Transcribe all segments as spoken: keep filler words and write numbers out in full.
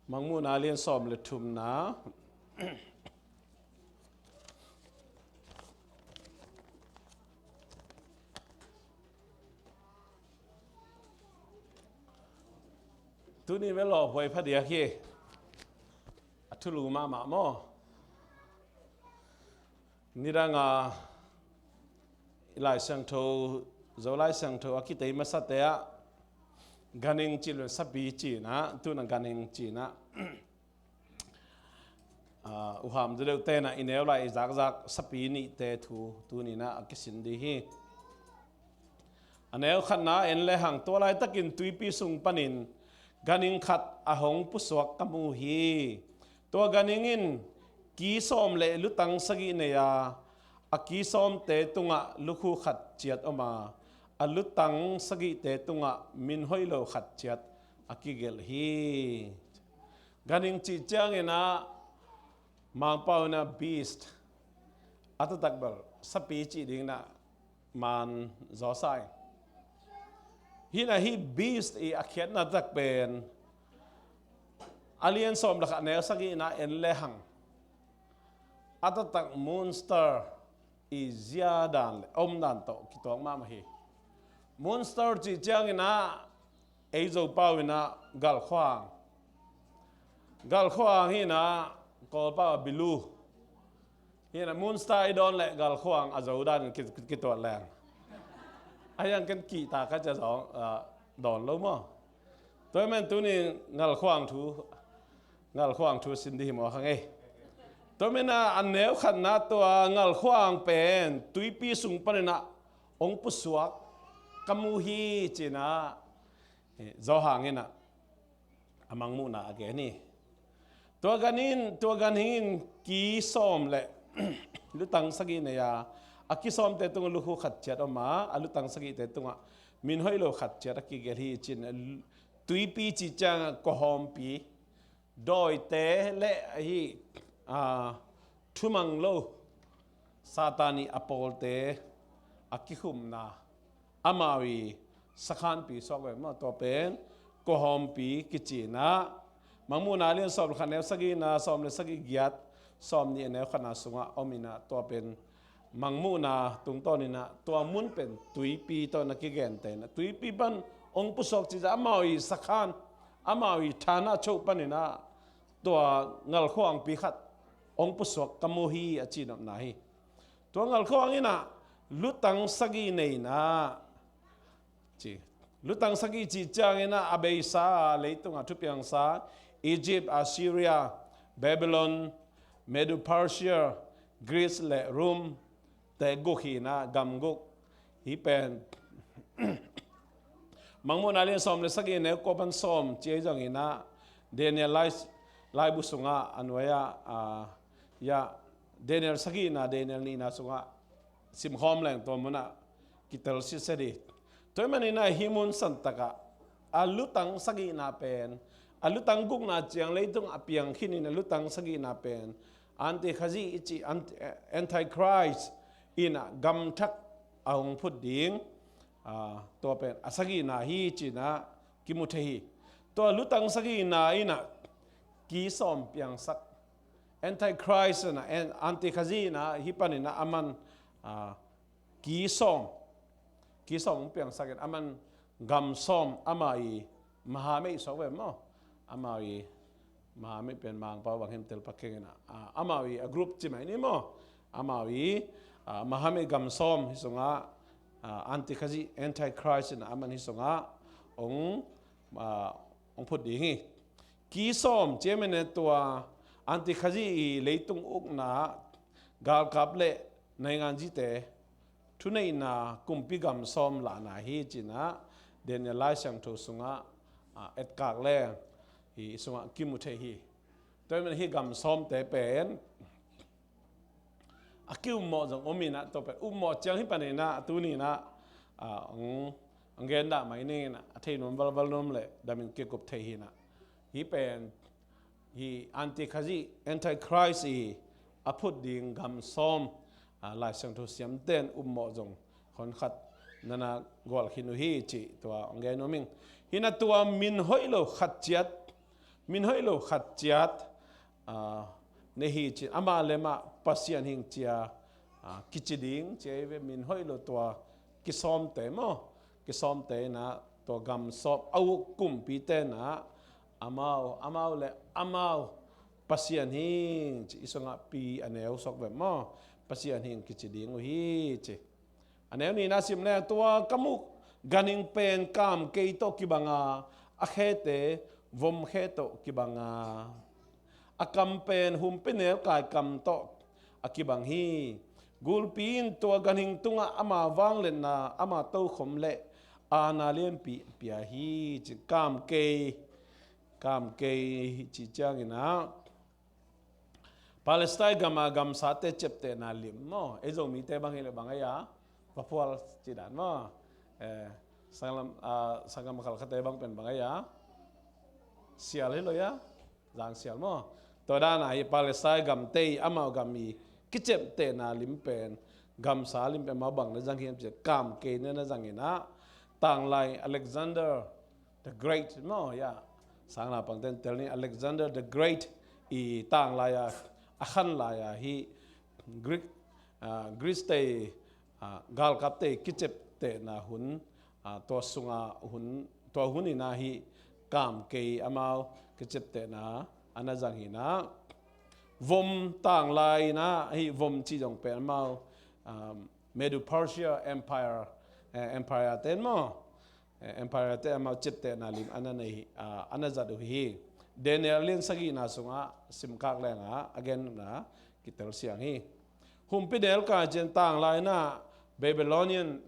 Mangmuhna lian sawm le thumna. Tuni ve lawphuai phadiak hi. A thulu mahmah maw? Nidanga i Lai Siangtho, Zo Lai Siangtho a kitei masate ah ganhing cih le sapi cihna, tuna ganhing cihna. Ah, uham deuh tenah i neu lai i zakzak sapi nihte thu tunina a kisin dih hi. A neu khatna en le hang, tua laitakin tuipi sung panin ganhing khat a hong pusuak ka mu hi. Tua ganhing in ki sawm le lutang sagih nei a, a ki sawmte tungah lukhu khat ciat om a, a lutang sagihte tungah min hoih lo khat ciat a kigelh hi. Ganhing cih ciangin ah Mangpau in ah beast, a taktak bel sapi cih dingin ah man zaw sa ing. Hi in ah hih beast i a khiatna tak pen a lian sawm le khat neu sagihna en le hang, a taktak monster i zia dan le om dan tawh kituak mahmah hi. Monster cih ciangin ah ei Zopau in ah galkhuang, galkhuang hi in ah Kawlpau ah bilu. Hi in ah monster i dawn le galkhuang a Zo dan in ki, ki, kituat leng. A hiang ken kihta ka cia zong, ah, dawn lo maw? Tua hi man tuni galkhuang thu, galkhuang thu sin dih hi maw kha ngei. Tua hi man ah a neu khatna tua galkhuang pen tuipi sung panin ah hong pusuak ka mu hi ci in ah, eh, Zawhang in ah a mangmuhna a gen hi. Tua ganhing in, tua ganhing in ki sawm le lutang sagih nei a, a ki sawmte tungah lukhu khat ciat om a, a lutang sagihte tungah min hoih lo khat ciat a kigelh hi ci in, tuipi cih ciangah kawhawmpi, dawite le ahi, ah, thumang lo Satan i a pawlte a kikhumna, amau i sakhanpi suak ve maw? Tua pen kawhawmpi kici in ah, Mangmuhna lian sawm le khat neu sagihna, sawm le sagih giat, sawm nih a neu khatna sungah om in ah, tua pen Mangmuhna tungtawn in ah tua mun pen tuipi tawh na kigente in ah, tuipi pan hong pusuak cih ciang amau i sakhan, amau i thana choh panin ah tua galkhuangpi khat hong pusuak ka mu hi a cihnopna hi. Tua galkhuang in ah lutang sagih nei in ah ci. Lutang sagih cih ciangin ah a beisa leitungah thupiangsa, Egypt, Assyria, Babylon, Medo-Persia, Greece le Rome te guk hi in ah, gam guk. Hih pen Mangmuhna lian sawm le sagih neu kua pan sawm ci ahi zongin ah, Daniel lai, laibu sungah a nuai ah, ah, ya, Daniel sagihna, Daniel nihna sungah simkhawm leng tua munah kitel sitset hi. Tua hi manin ah hih mun santakah a lutang sagihna pen, a lutang gukna ciang leitung a piang khin in a lutang sagihna pen Antikhazih i cih, anti, Antichrist in ah gamthak a hong phut ding, ah, tua pen a sagihna hi ci in ah kimu thei hi. Tua lutang sagihna in ah ki sawm piangsak, Antichrist in ah, An-, Antikhazih in ah hih panin ah aman, ah, ki sawm, ki sawm hong piangsak in aman gam sawm, amau i mahamei suak ve maw? Amau i mahamei pen Mangpau bang hiam tel pak keng in ah, ah, amau i a group ci mai ni maw? Amau i, ah, mahamei gam sawm hih sungah, ah, Antikhazih, Antichrist in ah aman hih sungah hong, ah, hong phut ding hi. Ki sawm ci a mene tua Antikhazih i leitung ukna galkap le nainganzite thuneihna kumpi gam sawm lahna hi ci in ah Daniel lai siangtho sungah, ah, etkak le hih sungah kimu thei hi. Tua hi man hih gam sawmte pen a ki-ummawh zong om in ah, tua pen ummawh ciang hih panin ah tuni in ah, ah, hong, hong gen dah mai ning in ah, a thei nuam valval nuam le damin kikup thei hi in ah. Hih pen hih Antikhazih, Antichrist i a phut ding gam sawm, ah, lai siangtho siamten ummawh zong hon khat nana gual khin uh hi cih tua hong gen nuam ing. Hi in ah tua min hoih lo khat ciat Min hoih lo khat ciat, ah, nei hi cin, amah le amah Pasian hing cia, ah, kici ding ci ahi ve. Min hoih lo tua kisawmte maw, kisawmte inah tua gam sawm a uk kumpite inah amau, amau le amau Pasian hing ci, i sungah pi a neu sawk ve maw, Pasian hing kici ding uh hi ci. A neu nihna sim le, tua ka muh ganhing pen kamkei tawh kibang a, a khete vomkhe tawh kibang a, a kam pen humpinelkai kam tawh a kibang hi. Gulpi in tua ganhing tungah ama vangliatna, ama tokhom le aana lianpi pia hi ci. Kamkei, kamkei ci ciangin ah Palestine gama gamsate ciaptehna lim maw, ei Zomite bang hi le bang ei a, vaphual ci dan maw. Eh, sanglam, ah, sanggam khalkhate bang pen bang ei a, sial hi lo a, zang sial maw. Tua dan a hi Palestine gamte i amau gam i kiciaptehna lim pen, gamsa lim pen amau bang na zang hiam ci, kamkei na na zang inah, tanglai Alexander the Great maw, ya. Sangnaupangte in tel ni, Alexander the Great i tanglai a, a khan lai a hi Greek, ah, Greece te, ah, galkapte kiciaptehna hun, ah, tua sunga hun, tua hun inah hi kamkei amau kiciaptehna a na zang hi inah, vom tanglai inah hi vom ci zong pen amau, um, Medo-Persia Empire, eh, Empire te in maw, eh, Empire te amau ciaptehna lim a na nei, ah, a na zat uh hi. Daniel lian sagihna sungah simkak lengah a gennopna kitel siang hi. Humpinelkai cin, tanglai inah Babylonian,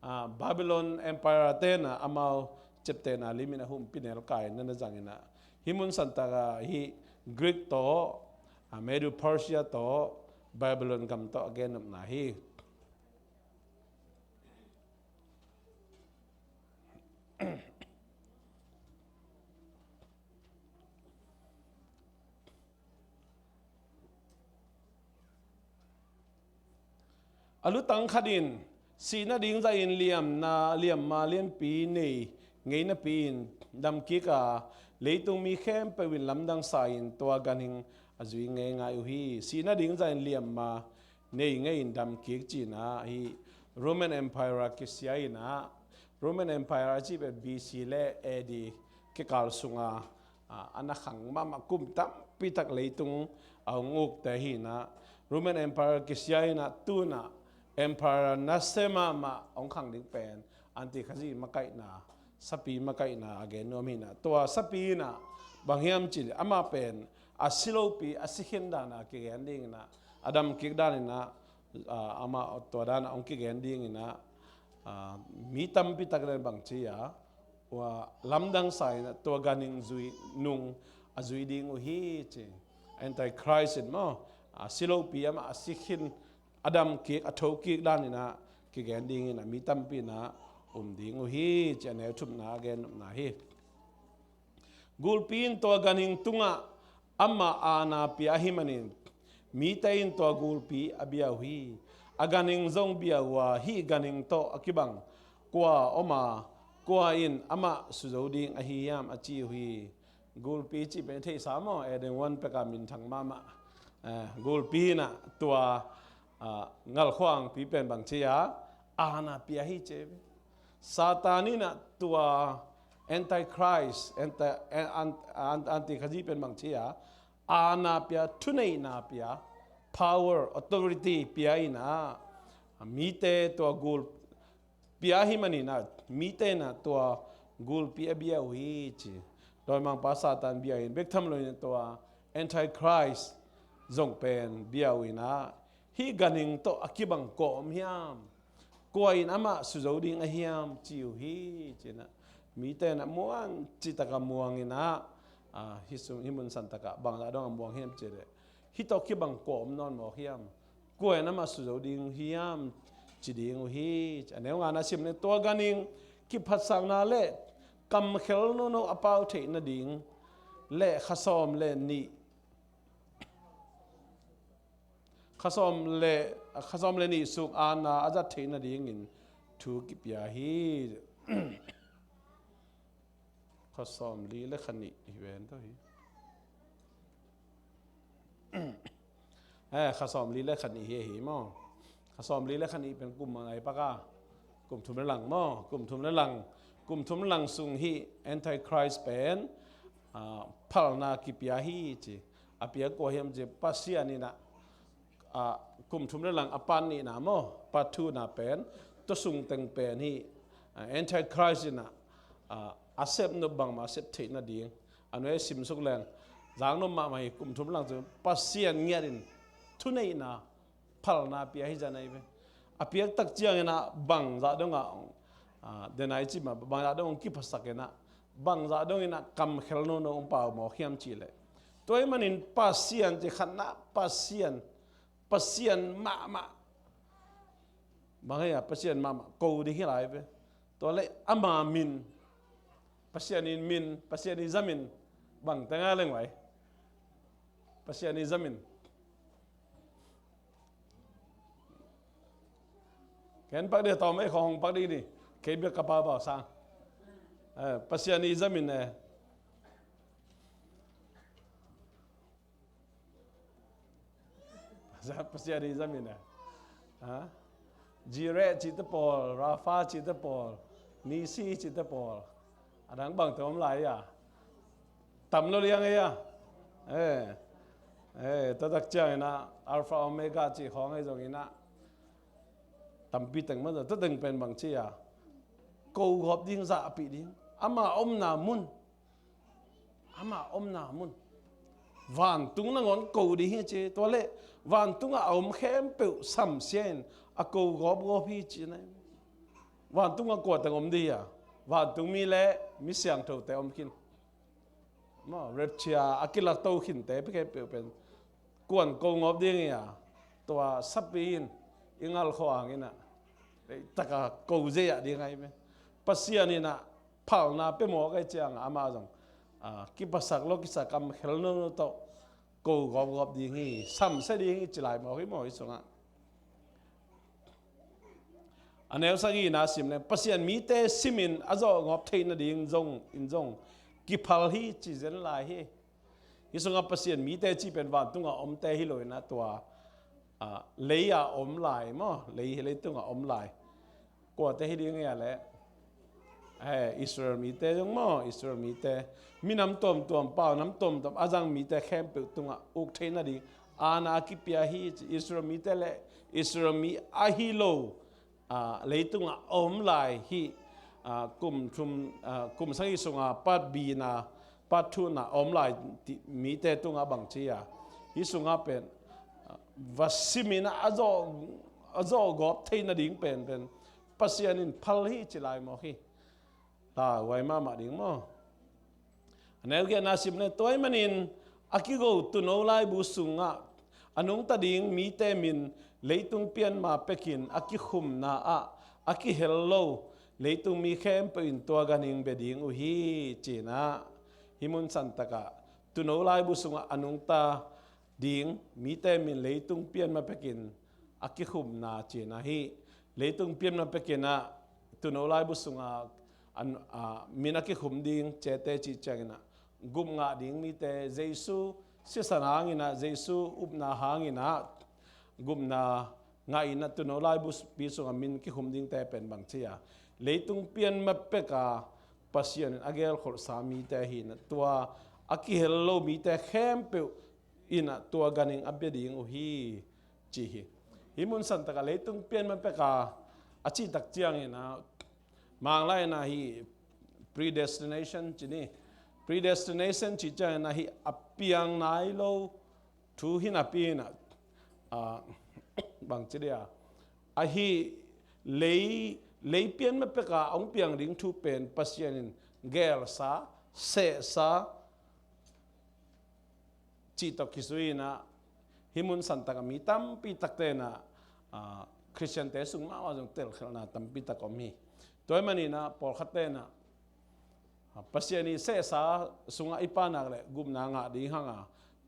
ah, Babylon Empire te inah amau ciaptehna lim inah humpinelkai na na zang inah, hih mun santak ah hi Greek tawh, ah, Medo-Persia tawh, Babylon gam tawh a gennopna hi. A lutang khat in sih nading zahin liamna, liamma lianpi nei ngei napi-in damkik a, leitung mi khempeuh in lamdang sa-in tua ganhing a zui ngeingai uh hi. Sih nading zahin liamma nei ngei-in damkik ci inah hi Roman Empire kisia inah, Roman Empire a cih pen B C le A D kikal sunga, ah, a na khang mahmah, kum tampi tak leitung a hong ukte hi inah, Roman Empire kisia inah, tu inah Emperor nasia mahmah hong khang ding pen Anti-Khazi makaihna, sapi makaihna a gen nuam hi inah, tua sapi inah bang hiam cih leh amah pen a si lopi, a si khin dan a kigen ding inah, a damkik dan inah, ah, amah tua dan a hong kigen ding inah, ah, mi tampi tak le bang ci a, ua lamdang sa inah tua ganhing zui nung a zui ding uh hi ci. Antichrist in maw, a si lopi amah a si khin, a damkik, a thokik dan inah kigen ding inah mi tampi inah um ding uh hi ci, a neu thumna a gennopna hi. Gulpi in tua ganhing tungah amah aana pia ahih manin mite in tua gulpi a bia uh hi. A ganhing zong bia uh a, hih ganhing tawh a kibang kua om a, kua in amah suzo ding ahi hiam a ci uh hi. Gulpi cih pen i theihsa maw, Eden huan pek a minthang mahmah, eh, gulpi inah tua, ah, ngalkhuangpi pen bang ci a, aana pia hi ci ve. Satan inah tua Antichrist, anti, an, an, Anti-Khazi pen bang ci a, aana pia, thuneihna pia, power, authority pia inah, mite tua gul pia ahih manin ah, mite inah tua gulpi a bia uh hi ci. Dawimangpa Satan bia in bek tham lo inah tua Antichrist zong pen bia uh inah, hih ganhing tawh a kibang kua om hiam, kua in amah suzo ding a hiam ci uh hi ci inah, mite inah muang cih tak a muang inah, ah, hih sung, hih mun santak ah bangzah dong a muang hiam cih leh, hih tawh kibang kua om nawn mawk hiam, kua in amah suzo ding uh hiam ci ding uh hi. A neu ngana sim leng, tua ganhing kiphatsakna le kamkhel nono a pau theih nading le kha sawm le nih, kha sawm le, kha sawm le nih suk aana a zat theih nadingin thu kipia hi. Kha sawmli le kha nih hi ven tawh hi. Eh, kha sawmli le kha nih hi, hi maw? Kha sawmli le kha nih pen kum a ngai pak a. Kum thum le lang maw? Kum thum le lang. Kum thum le lang sung hi Antichrist pen, ah, phalna kipia hi ci. A pia kua hiam ci Pasian in ah, ah, kum thum le lang a part nihna maw, part two na pen, tua sung teng pen hi, ah, Antichrist in ah, ah, a sep nop bangmah a sep theih nading. A nuai a sim suk leng, zang nop mahmah hi, kum thum le lang cu Pasian ngiat in thuneihna, phalna pia hi zan ahi ve. A piak tak ciangin ah bangzah dongah, ah, denai cih mah, bangzah dong hong kiphasak in ah, bangzah dongin ah kamkhel nono hong pau mawk hiam cih leh. Tua ahih manin Pasian ci khatna, Pasian, Pasian mahmah. Bang hei a, Pasian mahmah ko ding hi lai ve. Tua leh ama min, Pasian in min, Pasian in zamin, bang teng a leng vai. Pasian in zamin. Ken pak dih tawm ei khong pak dih ni. Kei biak ka pau pau sang. Eh, Pasian in zamin eh. Pasian in zamin eh. Ha? Jireh cihte pawl, Rapha cihte pawl, Nisi cihte pawl. A dang bangte om lai a. Tam lo liang ei a. Eh. Eh, tua tak ciangin ah Alpha Omega cih khawng ei zongin ah. Tampi teng mah tua teng pen bang ci a. Ko gawp ding zahpih ding. Ama omna mun. Ama omna mun. Vantung nangawn ko ding hi ci. Tua leh vantungah a om khempeuh samsia in a ko gawpgawp hi ci nai. Vantungah kua teng om ding hi a? Vantungmi le mi siangthote om khin. Maw, rapture a kilato khinte khempeuh pen kuan ko ngawp ding hi a, tua sapi in i ngal khawh hangin ah, leitak a ko zei ah ding ahi ve. Pasian in ah phalna pia mawk ahih ciangin amah zong, ah, kiphasak lo kisa kamkhel nono tawh ko gawpgawp ding hi, samsia ding hi ci lai mawk hi maw, hih sungah. A neu sagihna sim leng, Pasian mite simin a zawh ngawp theih nading zong in zong kiphal hi ci zen lai hi. Hih sungah Pasian mite cih pen vantungah omte hi lo in ah tua, ah, lei-ah om lai maw, lei, leitungah om lai. Kuate hi ding hi a leh, eh, Israel mite zong maw, Israel mite, minam tuamtuam pau, nam tuamtuam a zang mite khempeuh tungah uk theih nading aana a kipia hi ci. Israel mite le Israel mi ahi lo, ah, leitungah a om lai hi, ah, kum thum, ah, kum sagih sungah part B na, part two na a om lai ti, mite tungah bang ci a, hih sungah pen, ah, va simin ah a zawh, a zawh gawp theih nading pen, pen Pasian in phal hi ci lai mawk hi. Lauhuai mahmah ding maw. A neu giatna sim leng, tua ahih manin a kigo tuuno laibu sungah a nungta ding mite min leitung pian ma pekin a kikhumna ah a kihel lo leitung mi khempeuh in tua ganhing bia ding uh hi, ci-in ah, hih mun santak ah tuuno laibu sungah a nungta ding mite min leitung pian ma pekin a kikhumna ci-in ah, hih leitung pian ma pekin ah tuuno laibu sungah an, a, min a kikhum ding cihte cih ciangin ah, gup ngah ding mite, Jesu sisan hangin ah, Jesu upna hangin ah gupna ngah in ah tuuno laibu pi sungah min kikhum dingte pen bang ci a, leitung pian ma pek a Pasian in a gelkholhsa mite hi in ah, tua a kihel lo mite khempeuh in ah tua ganhing a bia ding uh hi, ci hi. Hih mun santak ah leitung pian ma pek a, a cih tak ciangin ah, Manglai in ah hih predestination ci ni. Predestination cih ciangin ah hih a piang nai lo thu hi napi in ah, ah, bang ci dia, ahi lei, lei pian ma pek a hong piang ding thu pen Pasian in gelsa, sehsa, cih tawh kizui in ah, hih mun santak ah mi tampi takte in ah, ah, Khristiante sung mahmah zong telkhialhna tampi tak om hi. Tua ahih manin ah pawlkhatte in ah, ah, Pasian i sehsa sungah i pa nak leh gupna ngah ding hang a,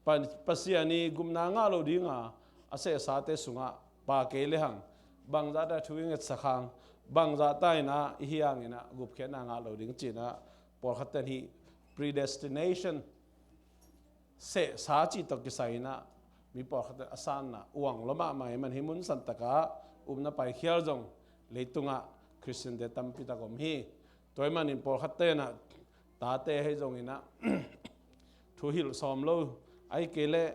Pa-, Pasian i gupna ngah lo ding a, a sehsate sungah pa kei le hang, bangzahta thu i ngetsak hang, bangzahta in ah i hi hangin ah gupkhiatna ngah lo ding ci-in ah, pawlkhatte in hih predestination, sehsa cih tawh kisai in ah, mi pawlkhat a sanna uang lua mahmah ahih man hih mun santak ah upna paikhial zong leitungah Khristiante tampi tak om hi. Tua ahih manin pawlkhatte in ah tate ahi zongin ah thu hilh sawm lo, ahih kei leh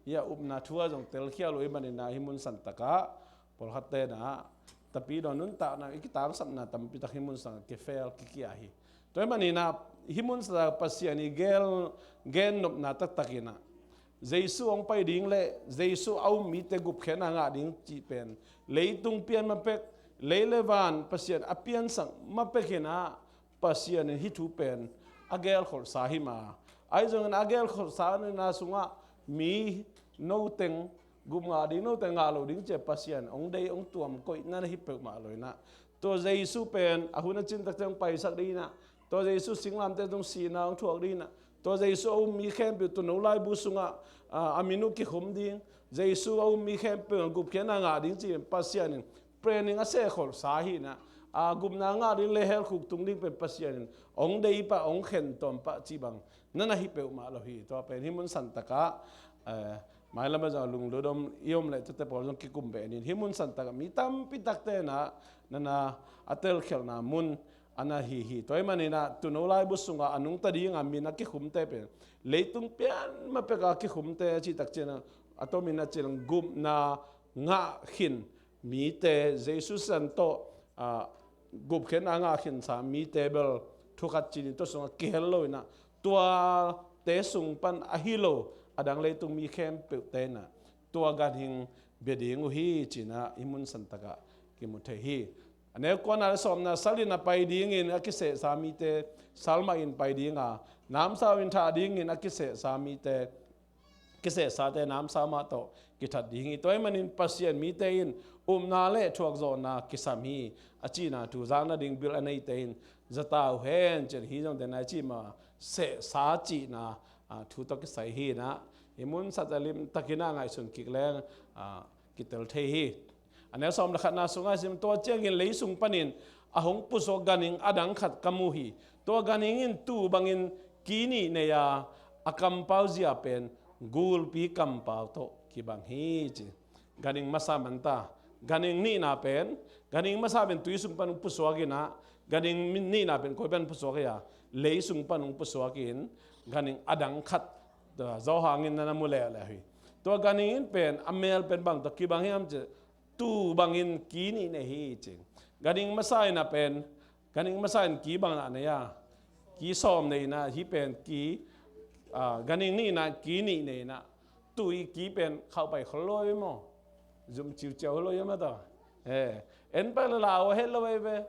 hih a upna thu ah zong telkhial uh ahih manin ah hih mun santak ah pawlkhatte in ah tapidaw nuntakna i kitangsapna tampi tak hih mun santak ah kifel kikia hi. Tua ahih manin ah hih mun santak ah Pasian i gel, gennopna taktak in ah Jesu hong pai ding leh Jesu a um mite gupkhiatna ngah ding cih pen leitung pian ma pek, lei le van Pasian a piansak ma pek in ah Pasian in hih thu pen a gelkholhsa hi mah. Ahi zongin a gelkholhsana sungah mi noteng, gup ngah ding noteng ngah lo ding ci-a Pasian hong deih hong tuam koihna na hi peuhmah lo in ah, tua Jesu pen a hun a cin tak ciang hong paisak ding in ah, tua Jesu singlamteh tung sihna hong thuak ding in ah, tua Jesu a um mi khempeuh tuuno laibu sungah a, a min uh kikhum ding, Jesu a um mi khempeuh gupkhiatna ngah ding ci-in Pasian in planning a sehkholhsa hi in ah, a gupna ngah ding le hell khuk tung ding pen Pasian in hong deih pah, hong khen tuam pah cih bang na na hi peuhmah lo hi. Tua pen hih mun santak ah, eh, mailam ah zong a lunglut om i om leh tuate pawl zong kikum beh ni. Hih mun santak ah mi tampi takte in ah na na a telkhialhna mun a na hi hi. Tua ahih manin ah tuuno laibu sungah a nungta ding a min a kikhumte pen leitung pian ma pek a kikhumte cih tak ciang ah, a tomin a cih leh gupna ngah khin mite, Jesu sisan tawh a, gupkhiatna ngah khinsa mite bel thu khat ci-in tua sungah kihel lo in ah, tuate sung pan ahi lo a dang leitung mi khempeuhte in ah tua ganhing bia ding uh hi ci-in ah hih mun santak ah kimu thei hi. A neu kuana le sawmna, sal in a pai dingin a kisehsa mite sal mah in pai ding a, namsau in thah dingin a kisehsa mite, kisehsate namsau mah tawh kithat ding hi. Tua ahih manin Pasian mite in upna le thuakzawhna kisam hi a cihna thu zak nading bil a neite in za ta uh hen ci-in hih zong den a i cih mah sehsa cihna, a, thu tawh kisai hi in ah, hih mun santak ah limtakin ah ngaihsun kik leng, a, kitel thei hi. A neu sawm le khatna sungah i sim, tua ciangin lei sung panin a hong pusuak ganhing a dang khat ka mu hi. Tua ganhing in tuu bangin ki nih nei a, a kampau zia pen gulpi kampau tawh kibang hi ci. Ganhing masa man ta. Ganhing nihna pen, ganhing masa pen tui sung pan hong pusuak in ah, ganhing nihna pen koi pan pusuak hi a, lei sung pan hong pusuak in, ganhing a dang khat, tua, Johan in na na mu leuleu hi. Tua ganhing in pen a mel pen bang tawh kibang hiam ci, tuu bangin ki nih nei hi ci. Ganhing masa in a pen, ganhing masa in ki bang na nei a, ki sawm nei in ah, hih pen ki, a, ganhing nihna ki nih nei in ah, tuu i ki pen khauh pai khol lo hi maw. Zum ciuciau lo hi maw tua. Eh, en pai la lau het lo hi ve.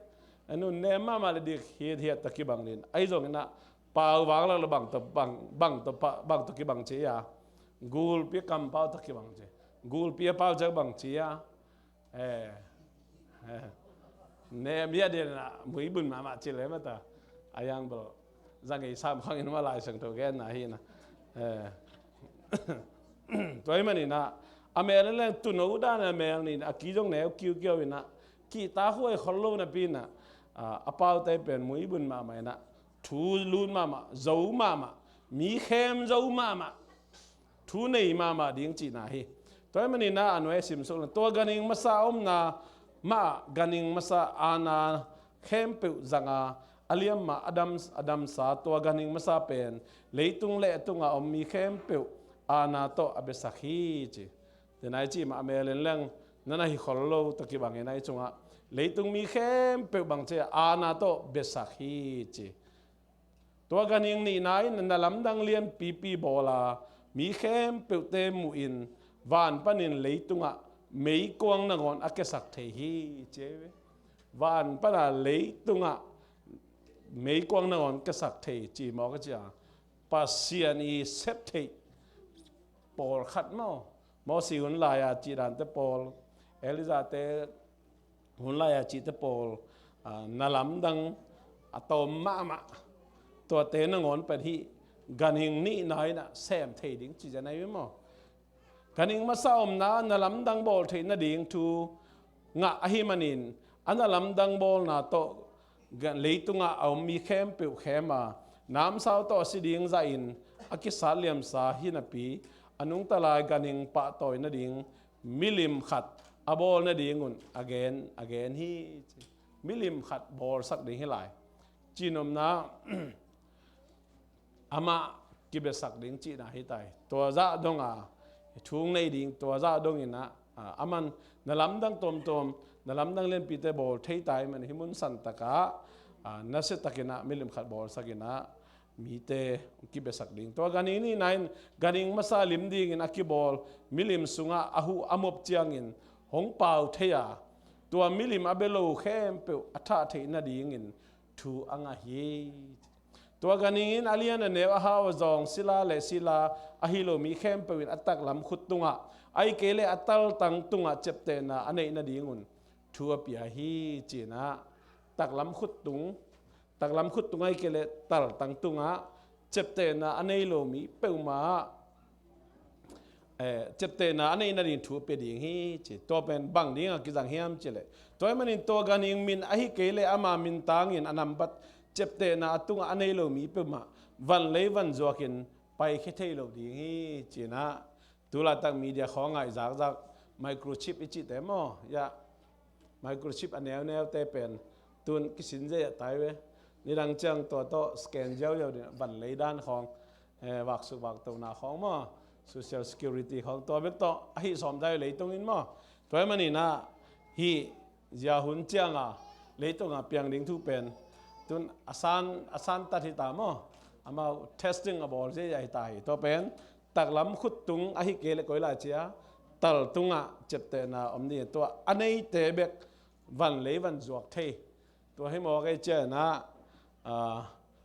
En un nem mahmah le dik hiathiat tawh kibang ding. Ahi zongin ah pau vang lak le bang tawh, bang, bang tawh pa, bang tawh kibang ci a. Gulpi kampau tawh kibang ci. Gulpi a pau ciang bang ci a. Eh, eh. Nem hiat ding ah, muibun mahmah ci le mata. A yang bel. Zang ei sam khang in mah Lai Siangtho genna hi na. Eh. Tua ahih manin ah, a mel in leng tuuno dan a mel ni in ah, a ki zong neu kiukiau in ah, kihta huai khol lo napi in ah, a, a paute pen muibun mahmah in ah, thu lut mahmah, zo mahmah, mi khem zo mahmah, thu nei mahmah ding cihna hi. Tua ahih manin ah a nuai sim suk leng, tua ganhing masa a omna mah ah ganhing masa aana khempeuh zang a, a liam mah a dam, a damsa tua ganhing masa pen leitung leh tungah a om mi khempeuh aana tawh a biasak hi ci. Tua nai cih mah a mel in leng na na hi khol lo tawh kibang in ah, i cungah leitung mi khempeuh bang ci a, aana tawh biasak hi ci. Tua ganhing nihna in na lamdang lianpipi bawl a, mi khempeuhte muhin van panin leitungah meikuang nangawn a kiasak thei hi ci hi ve. Van pana leitungah meikuang nangawn kiasak thei ci mawk a ci a, Pasian i sep theih pawlkhat maw. Mosi hun lai-a cih dante pawl, Elijah te hun lai-a cihte pawl, a, na lamdang a tawm mahmah. Tuate nangawn pen hih ganhing nihna in ah sem thei ding ci zen ahi maw. Ganhing masa omna na lamdang bawl theih nading thu ngah ahih manin, a na lamdang bawlna tawh ga-, leitungah a om mi khempeuh khem a, Namsau tawh a si ding zahin a kisat liamsa hi napi, a nungta lai ganhing pahtawi nading milim khat a bawl nadingun a gen, a gen hi. Milim khat bawlsak ding hi lai. Cihnopna, amah kibesak ding cihna hi tai. Tua zah donga thu hong nei ding, tua zah dongin ah, a, aman na lamdang tuamtuam, na lamdang lianpite bawl thei tai man hi. Mun santakah, a, nasiatakin ah milim khat bawlsakin ah mite hong kibesak ding. Tua ganhing nihna in ganhing masa lim dingin a kibawl milim sungah a huh a mop ciangin hong pau thei a, tua milim a bia lo khempeuh a thah theih nadingin thu a ngah hi. Tua ganhing in a lian a neu, a hau a zawng, sila le sila ahi lo mi khempeuh in a taklam khut tungah, ahih kei leh a taltang tungah ciaptehna a neih nadingun thu a pia hi, ci-in ah, taklam khut tung, taklam khut tung ahih kei leh taltang tungah ciaptehna a nei lo mi peuhmah, eh, ciaptehna a neih nading thu a pia ding hi, ci. Tua pen bang dingah kizang hiam cih leh, tua ahih manin tua ganhing min ahih kei leh ama mintangin a nambat ciaptehna a tungah a nei lo mi peuhmah van lei van zuakin paikhia thei lo ding hi, ci-in ah, tu laitak media khawng ah i zakzak microchip i cihte maw, ya, microchip a neuneute pen tun kisin zei a tai ve. Nidang ciang tua tawh scan ziauziau ding, van lei dan khawng, eh, vaksuk vaktohna khawng maw, social security khawng, tua bek tawh a hih sawm tai leitung in maw. Tua ahih manin ah hih zia hun cianga leitungah piang ding thu pen tun a san, a santat hi ta maw. Amau testing a bawl ziazia hi ta hi. Tua pen taklam khut tung ahih kei leh koi lai cia, tal tungah ciaptehna om ding. Tua a neite bek van lei van zuak thei. Tua hi mawk ei cia in ah, a,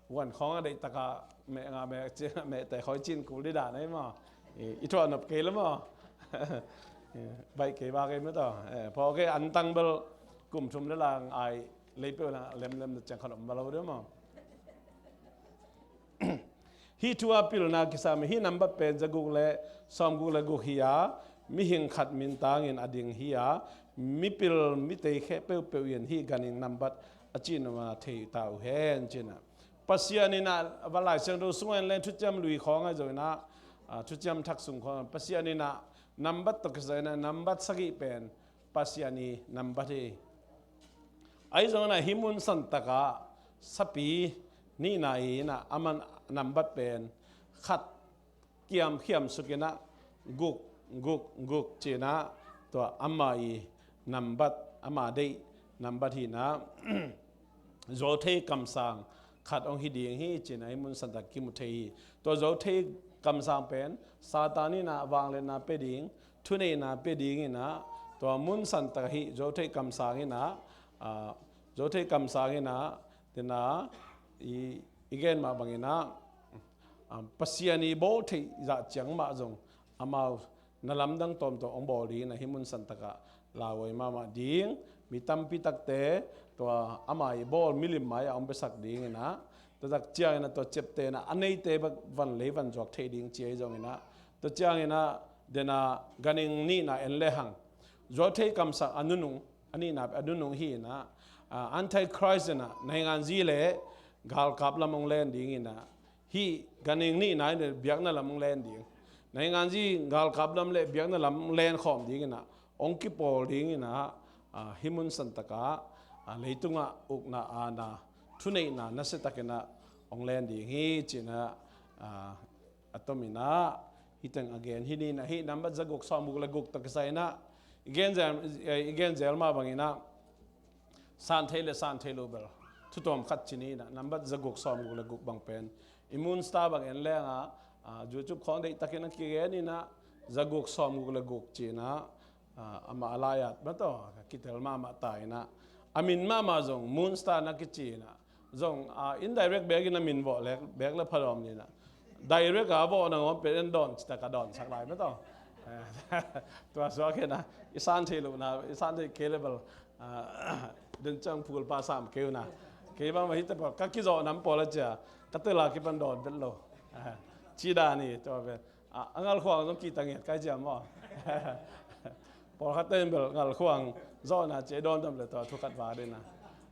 vuan khawng a deihtakah meh ngah meh cin, meh te khoi cin kul dih dan ei maw. I, i thuah nop kei la maw. Baih kei bak ei maw tawh. Eh, phawk ei, antang bel kum thum le lang ai lei peuh na lemlem na ciang khat om va lo deuh maw. Hih thu a pilna kisam hi. Hih nambat pen zaguk le sawmguk le guk hi a, mihing khat mintangin a ding hi a, mipil mitei khempeuh in hih ganhing nambat a cihnopna thei ta uh hen, ci-in ah. Pasian in ah, va Lai Siangtho sungah en leng Thuciam Lui khawng ahi zongin ah, a, Thuciam Thak sung khawng, Pasian in ah nambat tawh kisai in ah nambat sagih pen Pasian i nambat hi. Ahi zongin ah hih mun santakah sapi nihna in ah aman nambat pen khat kiamkhiam sukin ah guk, guk, guk ci-in ah, tua ama i nambat, ama deih nambat hi in ah, zuauthei kamsang khat hong hi ding hi, ci-in ah hih mun santak kimu thei hi. Tua zuauthei kamsang pen Satan in ah vangliatna pia ding, thuneihna pia ding in ah, tua mun santak hih zuauthei kamsang in ah, a, zuauthei kamsang in ah, den a, i, i gen mah bangin ah, a, Pasian i bawl theih zah ciang mah zong amau na lamdang tawmtawm hong bawl ding in ah, hih mun santakah lauhuai mahmah ding. Mi tampi takte tua ama i bawl milim mai-ah hong piasak ding in ah, tua tak ciangin ah tua ciaptehna a neite bek van lei van zuak thei ding ci ahi zongin ah, tua ciangin ah den a ganhing nihna en lehang, zuauthei kamsang a nunung, a nihna a nunung hi in ah, a, Antichrist in ah nainganzi le galkap lam hong len ding in ah, hih ganhing nihna in biakna lam hong len ding. Nainganzi galkap lam le biakna lam hong len khawm ding in ah, hong kipawl ding in ah, a, hih mun santakah, a, leitungah ukna, aana, thuneihna nasiatakin ah hong len ding hi, ci-in ah, a, a tom in ah, hih teng a gen hi ni in ah, hih nambat zaguk sawmguk le guk tawh kisai in ah, i gen zel, i gen zel mah bangin ah, san thei le san thei lo bel thu tuam khat ci ni in ah, nambat zaguk sawmguk le guk bang pen i Moon Star bang en leng ah, a, YouTube khawng deihtakin a kigen in ah, zaguk sawmguk le guk ci-in ah, a, amah a lai-at mah tawh kitel mahmah ta in ah, a min mahmah zong Moon Star na kici in ah, zong, a, indirect bekin a min vawh lek, bek le pha dawm ni in ah, direct a vawh nangawn pen en dawn citak a dawnsak lai mah tawh. Tua suak in ah, i san thei lohna, i san thei kei le bel, a, den ciang phul pa sam kei un ah. Kei bang mah hih te pawl ka kizawh nam pawl a cia, ka tel a kipan dawn vet lo, a, ci dan hi. Tua pen, a, a ngalkhuang zong kihta ngiat kai cia maw. Pawlkhatte in bel ngalkhuang zawhna ci a dawn tam le tua thu khat va den a.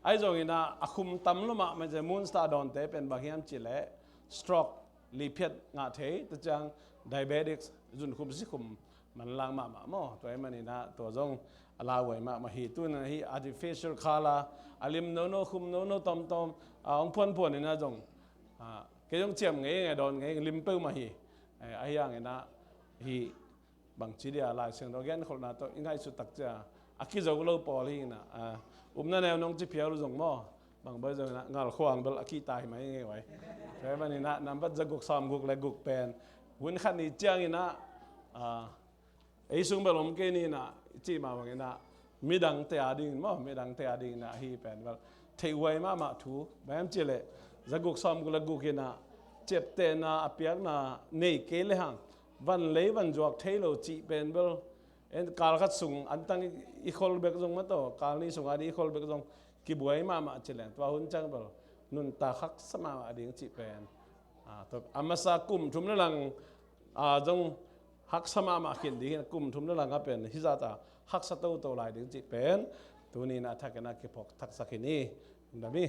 Ahi zongin ah, a khum tam lo mahmah cia Moon Star dawnte pen bang hiam cih leh, stroke, liphiat ngah thei, tua ciang diabetics, zunkhum sikhum manlang mahmah maw. Tua ahih manin ah tua zong a lauhuai mahmah hi. Tu-in ah hih artificial color, a lim nono, khum nono, tawmtawm a hong phuanphuan in ah zong, ah, kei zong ciam ngei, ngei dawn ngei, lim peuhmah hi. Eh, ahi hangin ah hih bangci dia Lai Siangtho genkholhna tawh i ngaihsut tak ciang a kizo lo pawl hi in ah, ah, upna neu nong ci phial uh zong maw, bang bai zong in ah ngal khuang bel a kihta hi mai ngei vai. Tua ahih manin ah nambat zaguk sawmguk le guk pen hun khat ni ciangin ah, ah, ei sung bel om kei ni in ah i cih mah bangin ah midangte a dingin maw, midangte a dingin ah hih pen bel theihhuai mahmah thu. Bang hiam cih leh zaguk sawmguk le guk in ah ciaptehna a piakna nei kei le hang van lei van zuak thei lo cih pen bel, en, kal khat sung antang i, i khol bek zong maw, tua kal nih sung a ding i khol bek zong kibuai mahmah ci leng, tua hun ciang bel nuntak haksa mahmah ding cih pen, ah, tua a masa kum thum le lang, ah, zong haksa mahmah khin ding hi. Kum thum le lang a pen hih zah a haksa toto lai ding cih pen tuni in ah a thak in ah kiphawk thaksak hi ni. Lungdam hi.